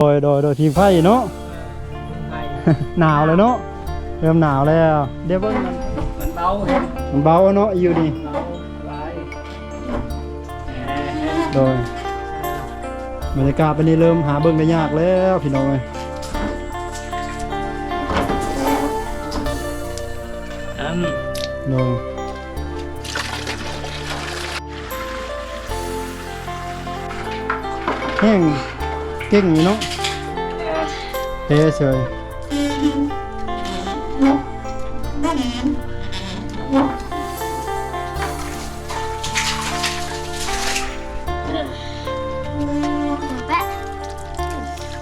ໂດຍ ໂດຍ ໂດຍ ຜິງໄຟເນາະ ໄຟ ໜາວແລ້ວເນາະ ເລີ່ມໜາວແລ້ວ ດຽວເບິ່ງ ມັນເບົາ ມັນເບົາເນາະ ຢູ່ນີ້ ເບົາຫຼາຍ ໂດຍ ບັນຍາກາດບັດນີ້ເລີ່ມຫາເບິ່ງໄດ້ຍາກແລ້ວພີ່ນ້ອງເອີຍ ອັນ ໂດຍ ແຫ້ງເກັ່ງຢູ່ເນາະ ແທ້ເສີຍ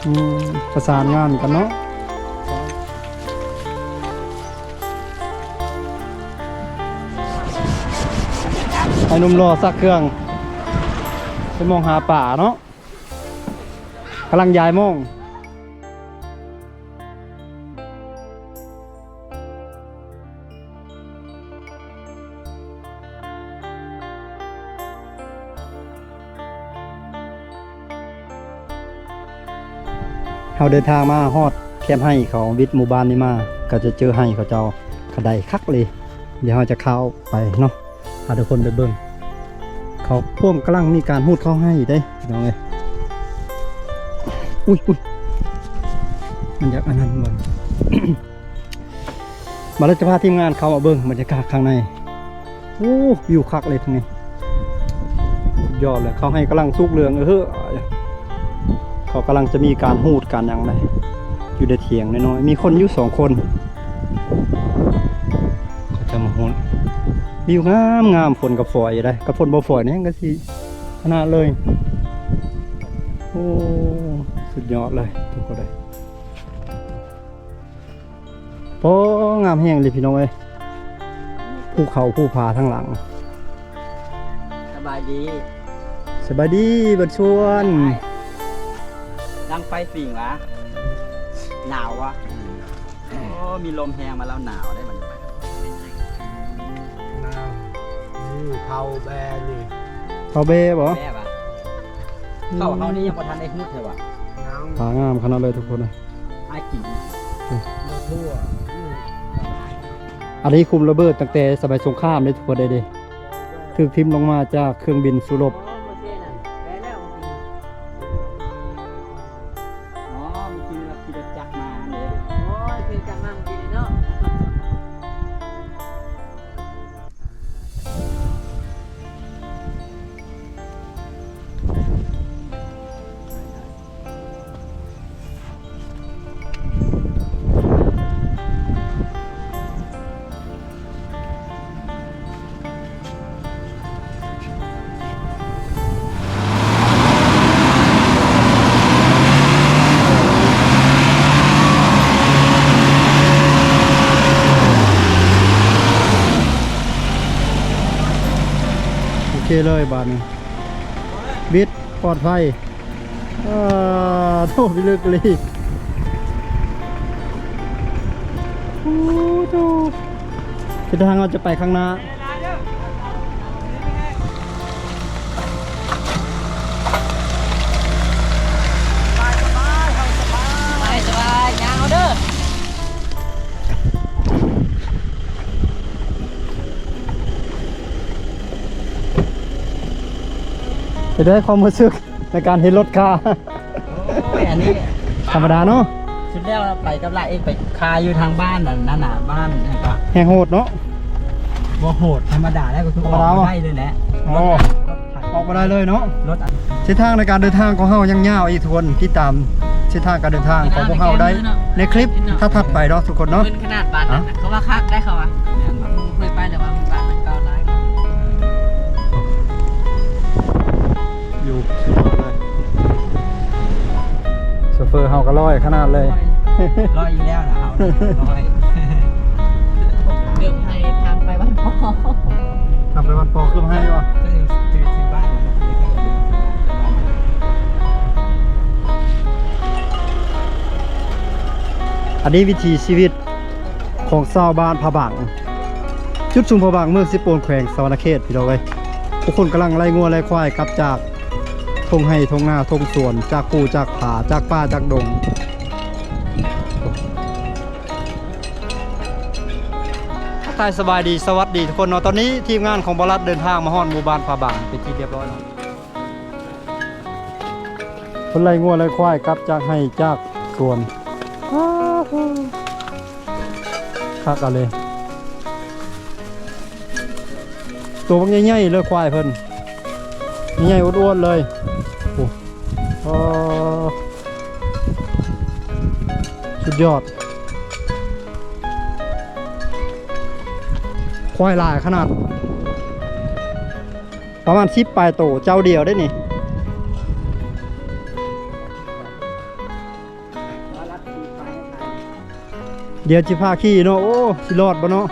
ອືມ ປະສານງານກັນເນາະ. ໄອ້ໜຸ່ມຫຼໍ່ຊັກເຄື່ອງ ໄປມອງຫາປາເນາະ ກຳລັງຍ້າຍມອງ. ເຮົາເດີນທາງມາຮອດແຄມໄຮ່ເຂົາ ວິດໝູ່ບ້ານນີ້ມາ ກໍຈະເຈີໄຮ່ເຂົາເຈົ້າ ກະໄດ້ຄັກເລີຍ ດຽວເຮົາຈະເຂົ້າໄປເນາະ ພາທຸກຄົນໄປເບິ່ງ ເຂົາພວມກຳລັງມີການຮູດເຂົ້າໄຮ່ເດ້ພີ່ນ້ອງເອີຍ ອຸ້ຍ ອຸ້ຍ ມັນຢາກອັນນັ້ນບໍ່? ມາ ເຮົາຈະພາທີມງານເຂົ້າມາເບິ່ງບັນຍາກາດຂ້າງໃນ ໂອ້ ວິວຄັກເລີຍທາງນີ້ ສຸດຍອດເລີຍ ເຂົາໄຮ່ກຳລັງສຸກເຫຼືອງເອີ ເຂົາກຳລັງຈະມີການຮູດການຫຍັງໄດ໋ ຢູ່ໃນຖຽງນ້ອຍໆ ມີຄົນຢູ່ສອງຄົນ ເຂົາຈະມາຮູດ ວິວງາມໆ ຝົນກໍຝອຍຢູ່ໄດ໋ ຄັນຝົນບໍ່ຝອຍນີ້ກໍຊິຂະໜາດເລີຍ ໂອ້ ສຸດຍອດເລີຍທຸກຄົນເອີຍ. ໂອ້ ງາມແຮງເລີຍພີ່ນ້ອງເອີຍ ພູເຂົາພູຜາທາງຫຼັງ ສະບາຍດີ ສະບາຍດີເບິດຊວນ ດັງໄຟຝີງຫວາ ໜາວຫວາ ໂອ້ ມີລົມແຮງມາແລ້ວ ໜາວໄດ໋ບັດນີ້ ໜາວ ນີ້ເຜົາແບນີ້ ເຜົາແບບໍ່ ແບຫວາ ເຂົ້າເຮົານີ້ຍັງບໍ່ທັນໄດ້ຮຸດເທື່ອຫວາ ຫາງາມຂະໜາດເລີຍທຸກຄົນເອີຍ. ອ້າຍກິນ ອືມ ອັນນີ້ຄຸມລະເບີດຕັ້ງແຕ່ສະໄໝສົງຄາມເດ້ທຸກຄົນເດ້ ຖືກຖິ້ມລົງມາຈາກເຄື່ອງບິນສູ້ລົບ. ອໍ ມື້ກີ້ນີ້ລະຂີ່ລົດຈັກມາເດ້ ໂອ້ຍ ຂີ່ລົດຈັກມາມື້ກີ້ນີ້ເນາະ. ໂອເຄເລີຍບາດນີ້ ບິດ ປອດໄພ ເອີ ໂທ້ ພິລຶກອີ່ຫຼີ ໂອ້ ໂທ້ ທິດທາງເຮົາຈະໄປຂ້າງໜ້າ ສະບາຍ ສະບາຍ ຍ່າງເອົາເດີ. ເປັນໃດຄວາມຮູ້ສຶກໃນການເຫັນລົດຄາ? ໂອ້ຍ ອັນນີ້ທຳມະດາເນາະ ສຸດແລ້ວໄປກັບຫຼ້າເອກໄປຄາຢູ່ທາງບ້ານອັນນັ້ນນະ ບ້ານຫຍັງກະ ແຮງໂຫດເນາະ ບໍ່ໂຫດ ທຳມະດາແລ້ວກໍຄື ທຳມະດາ ອອກບໍ່ໄດ້ເລີຍແຫຼະ ໂອ້ ລົດ ອອກບໍ່ໄດ້ເລີຍເນາະ ລົດ ເສັ້ນທາງໃນການເດີນທາງຂອງເຮົາຍັງຍາວອີກ ທຸກຄົນ ຕິດຕາມເສັ້ນທາງການເດີນທາງຂອງພວກເຮົາໄດ້ໃນຄລິບຖັດໆໄປເນາະ ທຸກຄົນເນາະ ເປັນຂະໜາດບາດນັ້ນນະ ເຂົາວ່າຄັກໄດ໋ ເຂົາວ່າ ແມ່ນບໍ່? ເຄີຍໄປແລ້ວວ່າມັນບາດມັນເກົ່າຫຼາຍ ຢູ່ສຸດຍອດເລີຍ ໂຊເຟີເຮົາກໍລອຍຂະໜາດເລີຍ ລອຍ ລອຍຢູ່ແລ້ວນະ ເຮົາລອຍ ເກືອບໄຮ່ທາງໄປບ້ານປໍ ທາງໄປບ້ານປໍເກືອບໄຮ່ຫວາ? ອັນນີ້ວິຖີຊີວິດຂອງຊາວບ້ານຜາບັງ ຈຸດຊຸມຜາບັງ ເມືອງເຊໂປນ ແຂວງສະຫວັນນະເຂດ ພີ່ນ້ອງເອີຍ ພວກຄົນກຳລັງໄລ່ງົວໄລ່ຄວາຍກັບຈາກ ທົ່ງໄຮ່ທົ່ງນາທົ່ງສວນ ຈາກພູຈາກຜາ ຈາກປ່າຈາກດົງ. ທັກທາຍສະບາຍດີ ສະຫວັດດີທຸກຄົນເນາະ. ຕອນນີ້ທີມງານຂອງບ່າວລັດເດີນທາງມາຮອດໝູ່ບ້ານຜາບາງເປັນທີ່ຮຽບຮ້ອຍແລ້ວ. ເພິ່ນໄລ່ງົວໄລ່ຄວາຍກັບຈາກໄຮ່ຈາກສວນ. ຄັກອະເລີຍ. ໂຕບັກໃຫຍ່ໆເລີຍຄວາຍເພິ່ນ ໃຫຍ່ອ້ວນໆເລີຍ. ໂອ້ ອໍ ສຸດຍອດ. ຄວາຍຫຼາຍຂະໜາດ. ປະມານສິບປາຍໂຕ ເຈົ້າດຽວເດ້ນີ້. ດຽວຊິພາຂີ່ເນາະ. ໂອ້ ຊິລອດບໍ່ເນາະ?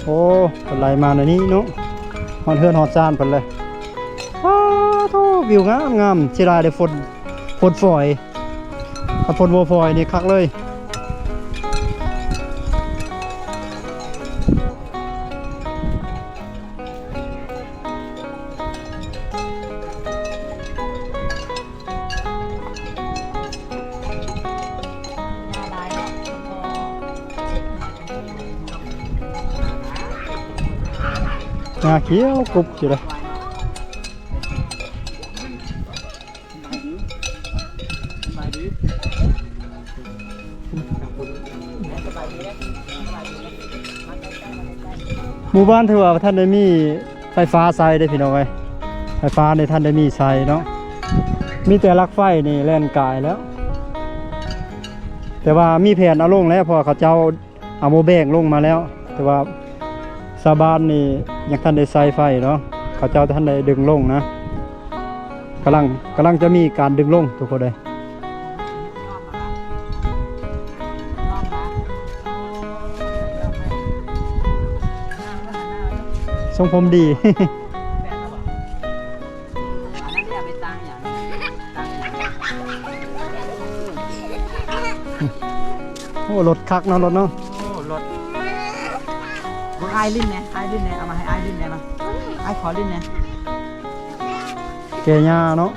ໂອ້ ເພິ່ນໄລ່ມາແນວນີ້ເນາະ ຮອດເຮືອນຮອດຊານເພິ່ນເລີຍ. ອ້າໂທ້ ວິວງາມໆ. ເສຍດາຍເດ້ຝົນ ຝົນຝອຍ. ຖ້າຝົນບໍ່ຝອຍນີ້ຄັກເລີຍ. ຫຍ້າຂຽວກຸບຢູ່ເດ້. ໝູ່ບ້ານຖືວ່າບໍ່ທັນໄດ້ມີໄຟຟ້າໃຊ້ເດ້ພີ່ນ້ອງເອີຍ. ໄຟຟ້ານີ້ທັນໄດ້ມີໃຊ້ເນາະ. ມີແຕ່ຫຼັກໄຟນີ້ແລ່ນກາຍແລ້ວ. ແຕ່ວ່າມີແຜນເອົາລົງແລ້ວ ເພາະວ່າເຂົາເຈົ້າ ເອົາໝໍ້ແບງລົງມາແລ້ວ ແຕ່ວ່າຊາວບ້ານນີ້ຍັງທັນໄດ້ໃຊ້ໄຟເນາະ ເຂົາເຈົ້າທັນໄດ້ດຶງລົງນະ. ກຳລັງ ກຳລັງຈະມີການດຶງລົງທຸກຄົນເອີຍ. ຊົງຜົມດີ. ໂອ້ ລົດຄັກເນາະ ລົດເນາະ. ໂອ້ ລົດ ເບິ່ງອ້າຍຫຼິ້ນແດ່ ອ້າຍຫຼິ້ນແດ່ ເອົາມາໃຫ້ອ້າຍຫຼິ້ນແດ່ມາ. ອ້າຍຂໍຫຼິ້ນແດ່ ແກ່ຫຍ້າເນາະ.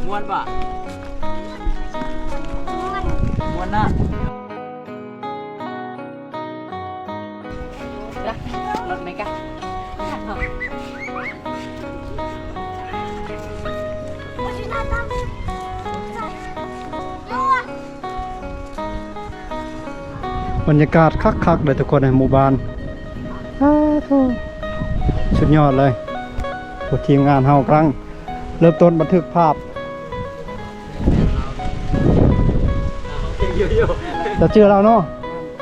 ມ່ວນບໍ່? ມ່ວນເນາະ. ລົດໄໝກະ? ບັນຍາກາດຄັກໆເດີທຸກຄົນໃນໝູ່ບ້ານ. ອ້າໂທ້ ສຸດຍອດເລີຍ. ໂອ້ ທີມງານເຮົາກຳລັງເລີ່ມຕົ້ນບັນທຶກພາບ. ເຈົ້າຈື່ລາວເນາະ?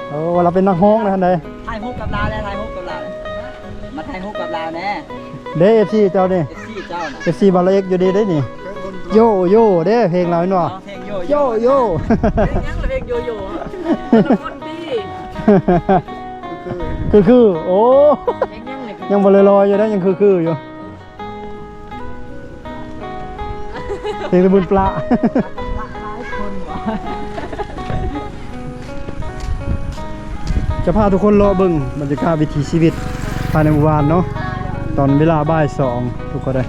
ໂອ້ ວ່າລາວເປັນນັກຮ້ອງນະຫັ້ນໃດ. ຖ່າຍຮູບກັບລາວແດ່ ຖ່າຍຮູບກັບລາວ. ມາຖ່າຍຮູບກັບລາວແດ່. ເດ້ ເອັຟຊີ ເຈົ້ານີ້ ເອັຟຊີ ເຈົ້ານະ ເອັຟຊີ ບ່າວລາວເອັກຢູ່ດີເດ້ນີ້. ໂຢໂຢເດ້ ເພງລາວແມ່ນບໍ່? ເພງໂຢໂຢ ໂຢໂຢ. ເພງຫຍັງລະ ເພງໂຢໂຢ? ຄົນດີ ຄືໆ. ໂອ້ ເພງຫຍັງນີ້? ຍັງບໍ່ລອຍໆຢູ່ເດ້ ຍັງຄືໆຢູ່. ເພງຕະບຸນປະ ຈະພາທຸກຄົນເລາະເບິ່ງບັນຍາກາດວິຖີຊີວິດພາຍໃນໝູ່ບ້ານເນາະ ຕອນເວລາບ່າຍສອງ ທຸກຄົນເອີຍ.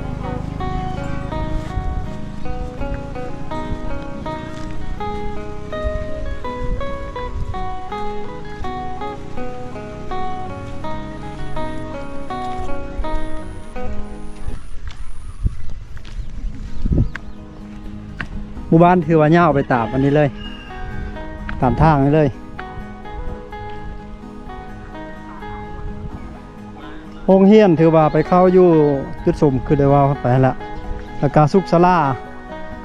ໝູ່ບ້ານຖືວ່າຍາວໄປຕາມອັນນີ້ເລີຍ ຕາມທາງນີ້ເລີຍ. ໂຮງຮຽນຖືວ່າໄປເຂົ້າຢູ່ຈຸດຊຸມ ຄືໄດ້ເວົ້າໄປຫັ້ນລະ ແລ້ວກະສຸກສາລາ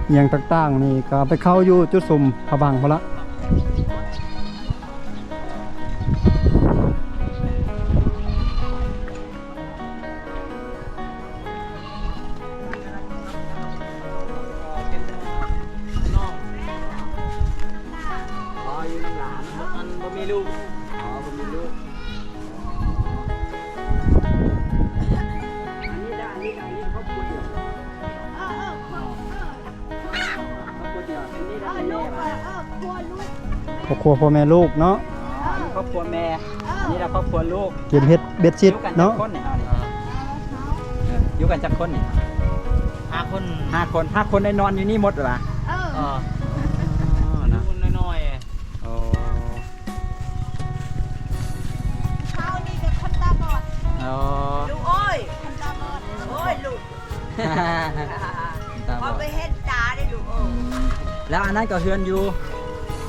ອີ່ຫຍັງຕ່າງໆນີ້ກະໄປເຂົ້າຢູ່ຈຸດຊຸມພະບັງພຸ້ນລະ. ອໍ ຢູ່ນຳຫຼານ ອັນບໍ່ມີລູກ. ອໍ ບໍ່ມີລູກ. ຄອບຄົວພໍ່ແມ່ລູກເນາະ ຄອບຄົວແມ່ ອັນນີ້ລະຄອບຄົວລູກ ເກັບເຫັດເບັດຊິດເນາະ. ຢູ່ກັນຈັກຄົນນີ້? ຫ້າຄົນ ຫ້າຄົນ ຫ້າຄົນໄດ້ນອນຢູ່ນີ້ໝົດລະ? ເອີ ເນາະ ຄົນນ້ອຍໆ ໂອ້ ເຂົານີ້ກໍຄົນຕາບອດ ອໍ ລູກເອີຍ ຄົນຕາບອດ ໂອ້ຍ ລູກ ຕາບອດ ເຂົາໄປເຫັນຕາເດ້ລູກເອີຍ. ແລ້ວອັນນັ້ນກໍເຮືອນຢູ່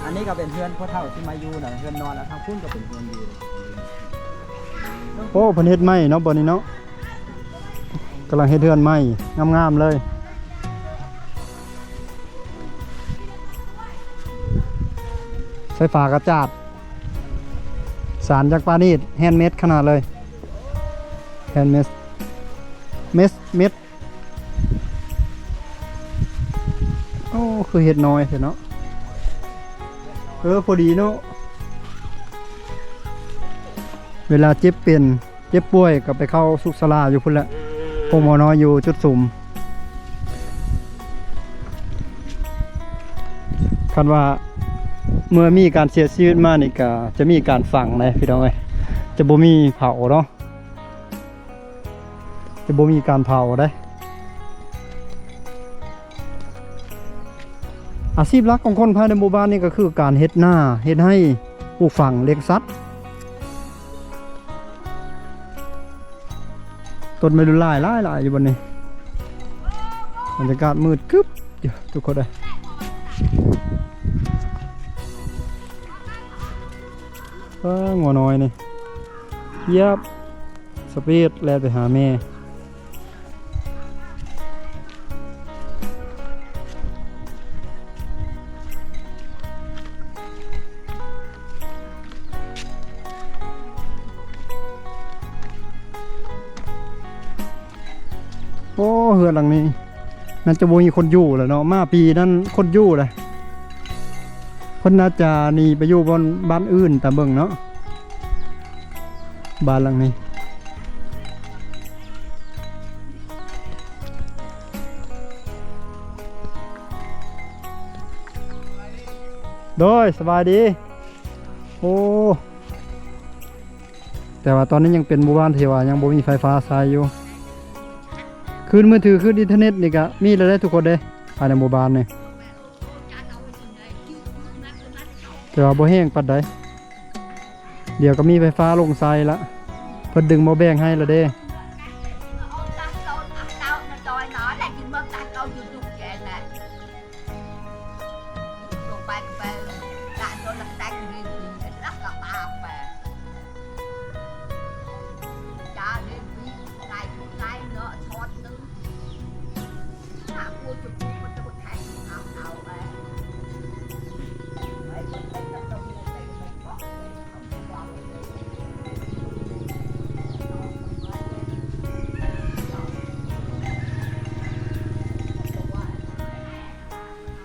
ອັນນີ້ກໍເປັນເຮືອນພໍ່ເຖົ້າທີ່ມາຢູ່ນະ ເຮືອນນອນ ແລ້ວທາງພຸ້ນກໍເປັນເຮືອນຢູ່. ໂອ້ ເພິ່ນເຮັດໃໝ່ເນາະ ບ່ອນນີ້ເນາະ ກຳລັງເຮັດເຮືອນໃໝ່ງາມໆເລີຍ ໃຊ້ຝາກະຈາດ ສານຢ່າງປານີດ ແຮນເມດຂະໜາດເລີຍ ແຮນເມດ ເມດ ເມັດ. ໂອ້ ຄືເຮັດນ້ອຍແທ້ເນາະ ເອີ ພໍດີເນາະ ເວລາເຈັບເປັນ ເຈັບປ່ວຍກໍໄປເຂົ້າສຸກສາລາຢູ່ພຸ້ນແຫຼະ ໂຮງໝໍນ້ອຍຢູ່ຈຸດສຸມ. ຄັນວ່າເມື່ອມີການເສຍຊີວິດມານີ້ ກໍຈະມີການຝັງເດ້ພີ່ນ້ອງເອີຍ ຈະບໍ່ມີເຜົາເນາະ ຈະບໍ່ມີການເຜົາເດ້. ອາຊີບຫຼັກຂອງຄົນພາຍໃນໝູ່ບ້ານນີ້ກໍຄືການເຮັດນາ ເຮັດໄຮ່ ປູກຝັງ ລ້ຽງສັດ. ຕົ້ນໄມ້ລຸນຫຼາຍຫຼາຍຫຼາຍຢູ່ບ່ອນນີ້ ບັນຍາກາດມືດກຶບຢູ່ທຸກຄົນເອີຍ. ເອີ ງົວນ້ອຍນີ້ ຢຽບ ສະປີດແລ່ນໄປຫາແມ່. ໂອ້ ເຮືອນຫຼັງນີ້ ໜ້າຈະບໍ່ມີຄົນຢູ່ແລ້ວເນາະ ມາປີນັ້ນຄົນຢູ່ແຫຼະ ເພິ່ນໜ້າຈະໜີໄປຢູ່ບ່ອນ ບ້ານອື່ນຕາມເບິ່ງເນາະ ບ້ານຫຼັງນີ້. ໂດຍ ສະບາຍດີ. ໂອ້ ແຕ່ວ່າຕອນນີ້ຍັງເປັນໝູ່ບ້ານທີ່ວ່າຍັງບໍ່ມີໄຟຟ້າໃຊ້ຢູ່. ຄື້ນມືຖື ຄື້ນອິນເຕີເນັດນີ້ກະມີແລ້ວເດ້ທຸກຄົນເດ້ ພາຍໃນໝູ່ບ້ານນີ້ ແຕ່ວ່າບໍ່ແຮງປານໃດ. ດຽວກໍມີໄຟຟ້າລົງໃສ່ລະ ເພິ່ນດຶງໝໍ້ແບງໃຫ້ລະເດ້.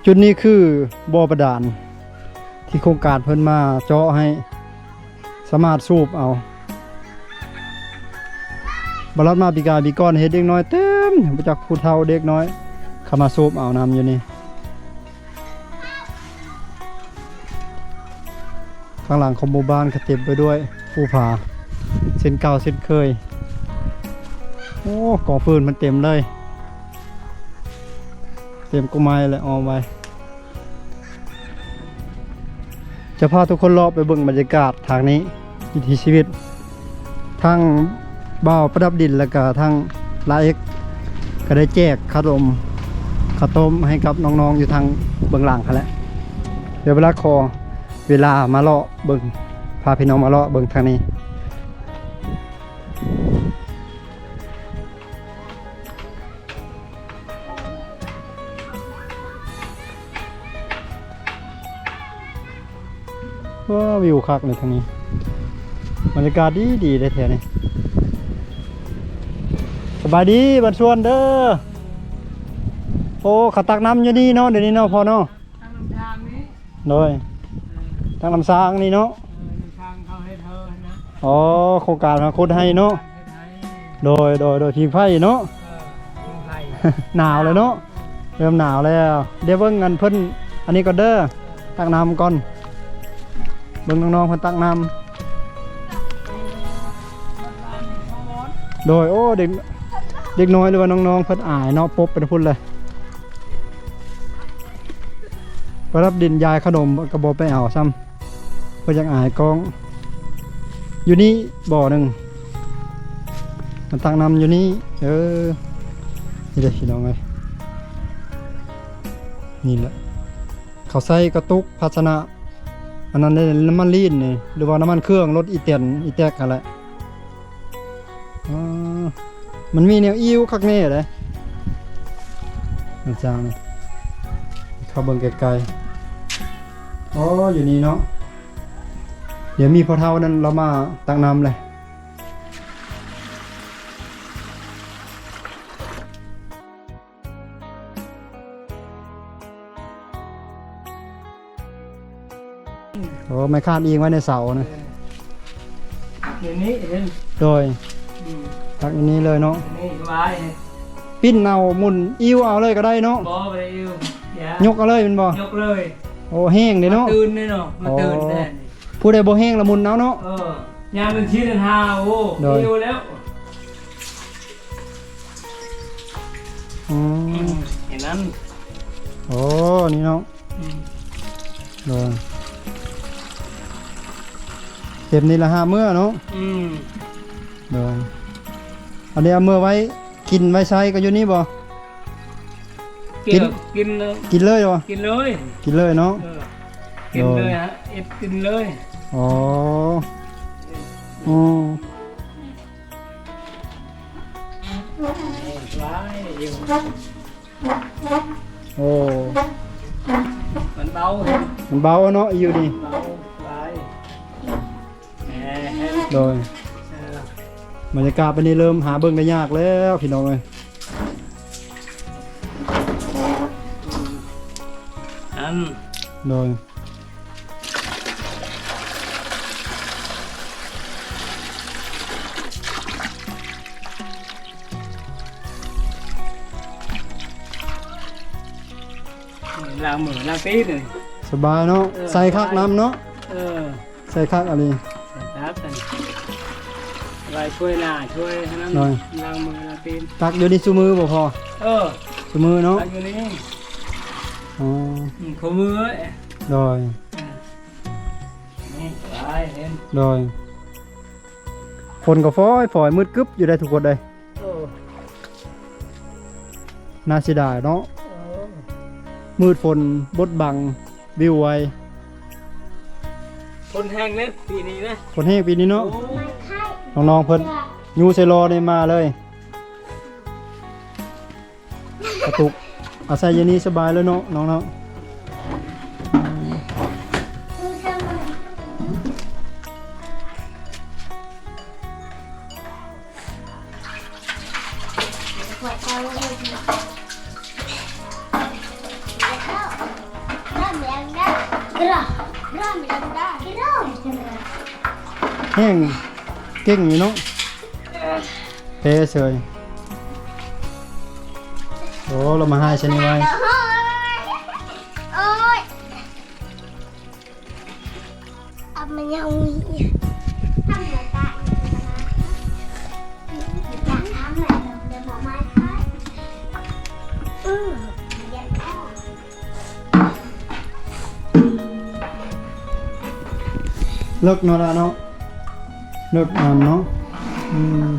ຈຸດນີ້ຄືບໍ່ບາດານ ທີ່ໂຄງການເພິ່ນມາເຈາະໃຫ້ ສາມາດສູບເອົາ. ບາລັດມາປີກາຍປີກ່ອນເຫັນເດັກນ້ອຍເຕັມ ບໍ່ຈັກຜູ້ເຖົ້າເດັກນ້ອຍ ເຂົ້າມາສູບເອົານ້ຳຢູ່ນີ້. ທາງຫຼັງຂອງໝູ່ບ້ານກໍເຕັມໄປດ້ວຍພູຜາ ເຊັ່ນເກົ່າເຊັ່ນເຄີຍ. ໂອ້ ກອງຟືນມັນເຕັມເລີຍ ເຕັມກົກໄມ້ແລະອ້ອມໄວ້. ຈະພາທຸກຄົນເລາະໄປເບິ່ງບັນຍາກາດທາງນີ້ ວິຖີຊີວິດ ທັງບ່າວປະດັບດິນ ແລະກະທັງລາເອັກ ກະໄດ້ແຈກຂະໜົມ ເຂົ້າຕົ້ມໃຫ້ກັບນ້ອງໆຢູ່ທາງເບື້ອງຫຼັງຫັ້ນແຫຼະ. ດຽວເວລາຂໍເວລາມາເລາະເບິ່ງ ພາພີ່ນ້ອງມາເລາະເບິ່ງທາງນີ້. ວ້າ ວິວຄັກເລີຍທາງນີ້ ບັນຍາກາດດີໆເດ້ແຖວນີ້. ສະບາຍດີ ບ້ານສວນເດີ. ໂອ້ ເຂົາຕັກນ້ຳຢູ່ນີ້ເນາະ ດຽວນີ້ເນາະ ພໍ່ເນາະ. ໂດຍ ທາງນ້ຳຊາງນີ້ເນາະ. ອໍ ໂຄງການເຮົາຂຸດໃຫ້ເນາະ. ໂດຍ ໂດຍ ໂດຍ ຜິງໄຟເນາະ. ໜາວແລ້ວເນາະ ເລີ່ມໜາວແລ້ວ. ດຽວເບິ່ງອັນເພິ່ນ ອັນນີ້ກ່ອນເດີ. ຕັກນ້ຳກ່ອນ ເບິ່ງນ້ອງໆເພິ່ນຕັກນ້ຳ. ໂດຍ ໂອ້ ເດັກ ເດັກນ້ອຍ ຫຼືວ່ານ້ອງໆເພິ່ນອາຍເນາະ ປົບໄປພຸ້ນເລີຍ. ໄປຮັບດິນຢາຍຂະໜົມກໍບໍ່ໄປເອົາຊ້ຳ ເພິ່ນຢາກອາຍກ້ອງ. ຢູ່ນີ້ບໍ່ໜຶ່ງ ມາຕັກນ້ຳຢູ່ນີ້. ເອີ ນີ້ເດ້ພີ່ນ້ອງເອີຍ ນີ້ແຫຼະ ເຂົາໃສ່ກະຕຸກພາຊະນະ ອັນນັ້ນເດ້ ນ້ຳມັນລີນນີ້ ຫຼືວ່ານ້ຳມັນເຄື່ອງລົດອີແຕນ ອີແຕັກຫັ້ນແຫຼະ. ອໍ ມັນມີແນວອີ່ວຄັກແນ່ເດ້ ອາຈານ ເຂົ້າເບິ່ງໃກ້ໆ. ອໍ ຢູ່ນີ້ເນາະ ດຽວມີພໍ່ເຖົ້ານັ້ນລາວມາຕັກນ້ຳແຫຼະ. ໂອ້ ໄມ້ຄານອີງໄວ້ໃນເສົານະ ເອີ ຢູ່ນີ້ເຫັນ ໂດຍ ອືມ ຕັກຢູ່ນີ້ເລີຍເນາະ ນີ້ສະບາຍ ປີ້ນເອົາໝຸນອີ່ວເອົາເລີຍກໍໄດ້ເນາະ ບໍ່ ບໍ່ໄດ້ອີ່ວ ຍົກເອົາເລີຍແມ່ນບໍ່ ຍົກເລີຍ. ໂອ້ ແຮງເດ້ເນາະ ມາຕື່ນເດ້ເນາະ ມາຕື່ນແທ້ນີ້ ຜູ້ໃດບໍ່ແຮງລະໝຸນເອົາເນາະ ເອີ ຍາມເປັນຊີ້ນຫາ ໂອ້ ໂດຍ ອີ່ວແລ້ວ. ອືມ ອືມ ເຫັນນັ້ນ ໂອ້ ນີ້ເນາະ ອືມ ໂດຍ ເຕັມນີ້ລະຫາເມືອເນາະ ອືມ ໂດຍ ອັນນີ້ເອົາເມືອໄວ້ກິນໄວ້ໃຊ້ກໍຢູ່ນີ້ບໍ່? ກິນ ກິນ ກິນເລີຍບໍ່? ກິນເລີຍ ກິນເລີຍເນາະ ເອີ ກິນເລີຍ ໂດຍ ຮະ ເຮັດກິນເລີຍ ອໍ ອືມ. ໂອ້ ມັນເບົາ ມັນເບົາເນາະ ອີ່ວນີ້ ເບົາຫຼາຍ ໂດຍ ເອີ ບັນຍາກາດປານນີ້ເລີ່ມຫາເບິ່ງໄດ້ຍາກແລ້ວພີ່ນ້ອງເອີຍ ອັນ ໂດຍ. ລ້າງມືລ້າງຕີນ ສະບາຍເນາະ ເອີ ໃສ່ຄັກນຳເນາະ ເອີ ໃສ່ຄັກອີ່ຫຼີ ໃສ່ຄັກ ໄວ້ຊ່ວຍໜ້າຊ່ວຍນັ້ນ ໂດຍ ລ້າງມືລ້າງຕີນ ຕັກຢູ່ນີ້ຊຸມື້ບໍ່ພໍ່ ເອີ ຊຸມື້ເນາະ ຕັກຢູ່ນີ້ ອໍ ອືມ ຄູ່ມື້ ໂດຍ ເອີ ນີ້ຫຼາຍເຫັນ ໂດຍ ຝົນກໍຝອຍໆ ມືດກຶບຢູ່ໄດ໋ທຸກຄົນເອີຍ ໂອ້ ໜ້າເສຍດາຍເນາະ ເອີ ມືດຝົນບົດບັງວິວໄວ ຝົນແຮງເດ້ປີນີ້ນະ ຝົນແຮງປີນີ້ເນາະ ໂອ້ ນ້ອງໆເພິ່ນຢູ່ໃສ່ລໍນີ້ມາເລີຍ. ກະຕຸກ ອາໄສຢູ່ນີ້ສະບາຍເລີຍເນາະ ນ້ອງເນາະ ແຮງເກັ່ງຢູ່ເນາະ. ເພເສີຍ ໂອ້ ລາວມາຫາຍຊະນີ້ໄວ້ ໂອ້ຍ ເອົາມາຍັງມີ ເລິກເນາະລະເນາະ ເລິກນຳເນາະ ອືມ.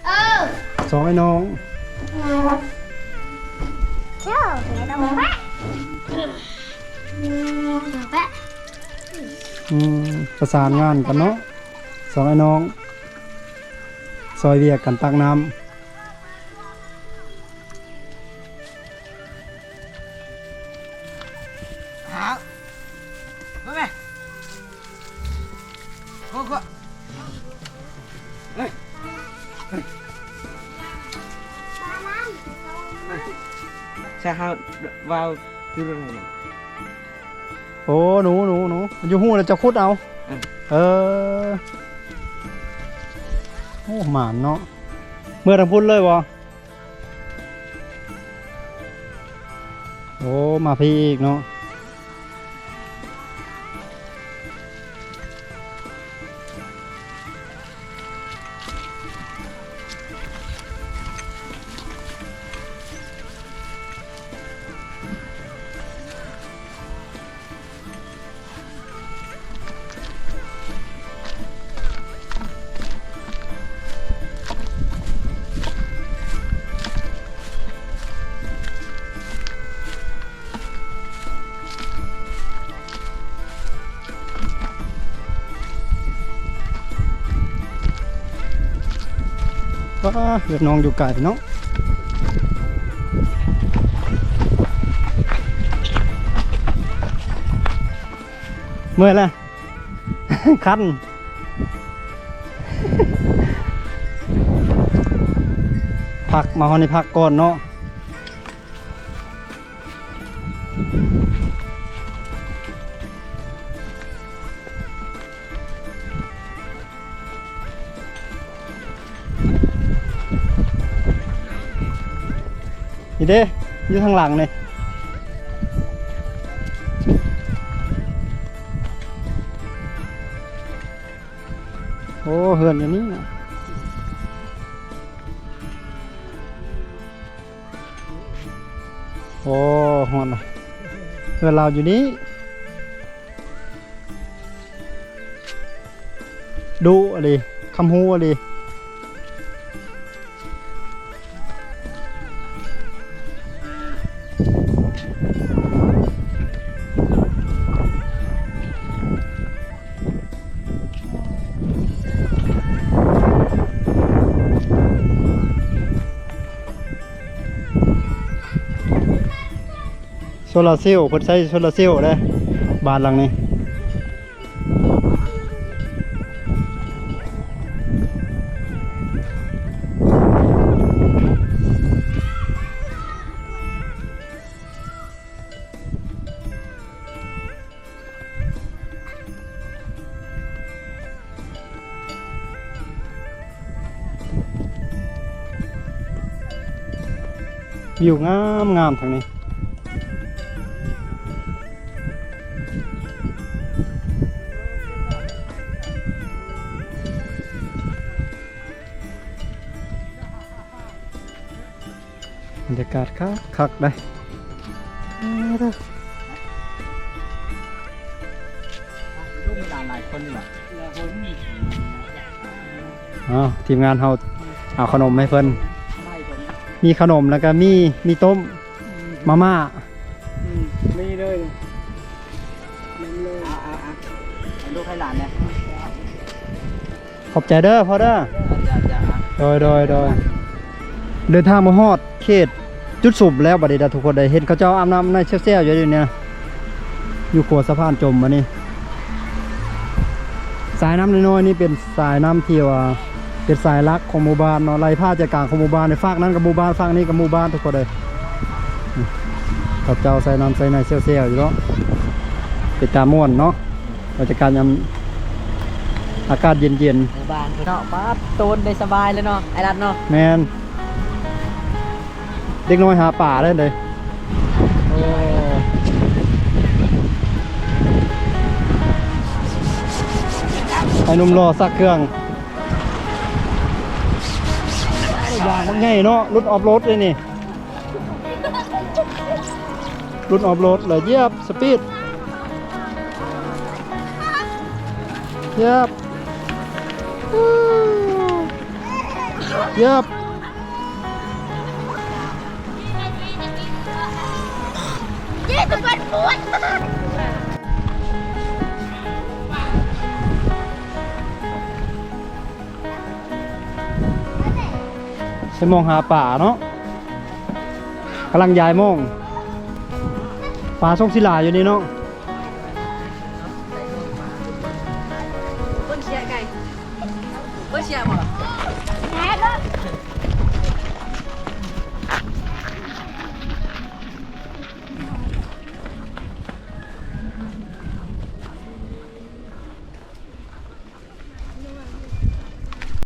ເອີ ສອງໄອ້ນ້ອງ ເຈົ້າ ໄອ້ນ້ອງ. ອືມ ປະສານງານກັນເນາະ ສອງອ້າຍນ້ອງ ຊ່ອຍວຽກກັນຕັກນ້ຳ. ໃສ່ເຮົາວ່າວຄື ໂອ້ ໜູ ໜູ ໜູ ຢູ່ຮູແລ້ວເຈົ້າຂຸດເອົາ. ອືມ ເອີ ໂອ້ ໝານເນາະ ເມືອທາງພຸ້ນເລີຍບໍ່? ໂອ້ ມາພີ້ອີກເນາະ. ວ້າ ເຮືອນນ້ອງຢູ່ໄກເນາະ ເມື່ອຍແລ້ວ ຄັນ ພັກ ມາຮອດນີ້ພັກກ່ອນເນາະ. ນີ້ເດ້ ຢູ່ທາງຫຼັງນີ້ ໂອ້ ເຮືອນຢູ່ນີ້ນະ. ໂອ້ ຮອດລະ ເຮືອນລາວຢູ່ນີ້ ດຸອີ່ຫຼີ ຄຳຮູ້ອີ່ຫຼີ. ໂຊລາເຊວ ເພິ່ນໃຊ້ໂຊລາເຊວເດ້ ບ້ານຫຼັງນີ້. ວິວງາມໆ ທາງນີ້ ບັນຍາກາດຄັກໆ ເດ້. ເອົ້າ ທີມງານເຮົາເອົາຂະໜົມໃຫ້ເພິ່ນ ມີຂະໜົມ ແລ້ວກະມີ ມີຕົ້ມ ມາມ່າ ອືມ ມີເລີຍ ເອົາ ເອົາ ເອົາ ໃຫ້ລູກໃຫ້ຫຼານແດ່. ຂອບໃຈເດີພໍ່ເດີ. ໂດຍ ໂດຍ ໂດຍ. ເດີນທາງມາຮອດເຂດຈຸດສຸມແລ້ວບັດນີ້ນະທຸກຄົນເດີ. ເຫັນເຂົາເຈົ້າອາບນ້ຳໃນແຊ່ວໆ ຢູ່ດຽວນີ້ນະ ຢູ່ຂົວສະພານຈົມບັດນີ້. ສາຍນ້ຳນ້ອຍໆ ນີ້ເປັນສາຍນ້ຳທີ່ວ່າເປັນສາຍຫຼັກຂອງໝູ່ບ້ານເນາະ ໄຫຼຜ່ານໃຈກາງຂອງໝູ່ບ້ານ. ຟາກນັ້ນກໍໝູ່ບ້ານ ຟາກນີ້ກໍໝູ່ບ້ານ ທຸກຄົນເດີ. ເຂົາເຈົ້າໃສ່ນ້ຳໃສ່ໃນແຊ່ໆ ຢູ່ເນາະ ເປັນຕາມ່ວນເນາະ. ບັນຍາກາດຍາມອາກາດເຢັນໆ ໝູ່ບ້ານເນາະ. ປາດ ໂຕນໄດ້ສະບາຍເລີຍເນາະ ອ້າຍລັດເນາະ. ແມ່ນ ເດັກນ້ອຍຫາປາເລີຍເດ້. ໂອ້ ໄອ້ໜຸ່ມຫຼໍ່ຊັກເຄື່ອງ ຢາງບັກໃຫຍ່ເນາະ ຫຼຸດອອຟໂຣດເດ້ນີ້. ຫຼຸດອອຟໂຣດ ແລ້ວຢຽບສະປີດ ຢຽບ ຢຽບ. ໃສ່ໝ່ອງຫາປາເນາະ ກຳລັງຢາຍໝ່ອງ ປາຊົງສິຫຼາຢູ່ນີ້ເນາະ. ຄົນເຊຍໄກ່ ຄົນເຊຍບໍ່?